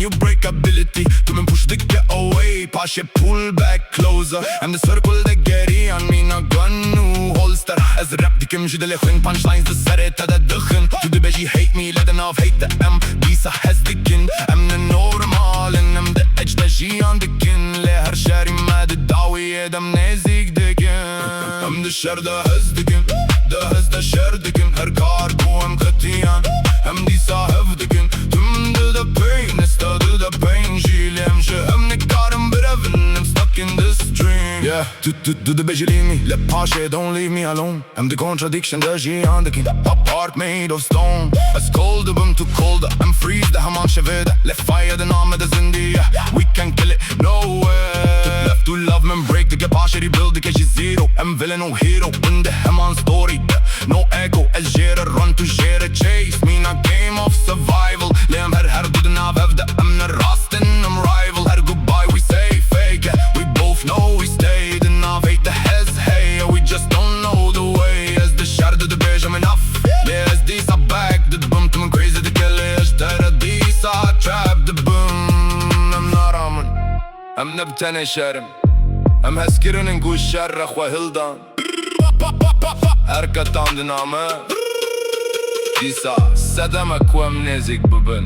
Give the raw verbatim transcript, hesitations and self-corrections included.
you break ability. Tu min push dike away, paşê pull back closer. Em di circle de geriyan, mîna gun û holster. Ez rap dikim ji dilê xwîn, punchlines di serê te de dixin. Tu dibêjî hate me, lê di nav hate de em dîsa hez dikin. Em ne normal in, em di edge de jiyan dikin. Lê her şerî me di dawiyê de em nêzîk dikin. Em di şer de hez dikin, di hez de şer dikin. Her kar ku em xetiyan, em dîsa hev dikin. Tim dide pain, esta dide pain jî. Lê em ji hev nikarin birevin, em stuck in this dream. Yeah, tu, tu, tu dibêjî leave me, lê paşê don't leave me alone. Em di contradiction de jiyan dikin. A heart made of stone. Ez cold dibim, tu cold, em freeze di heman şevê de. Lê fire di nav me de zindî, yeah. We can kill it, no way. Left to love min break dike, paşê rebuild dike ji zero. Em villain û hero in di heman story de. No ego, ez jê re run, tu jê re chase. Mîna game of survival. Lê em her, her du di nav hev de. Em ne rast in, em rival. Her goodbye we say fake. We both know we stay. Di nav hate de hez heye. We just don't know the way. Ez di şer de dibêjim enough. Lê ez dîsa back dibim. Tu min crazy dike, lê ez ji te re dîsa trap dibim. Em naramin. Em ne bi tenê şer in. Em hezkirin in ku şer re xwe hildan. Her ketan di nav me. Dîsa sedem e ku em nêzîk bibin.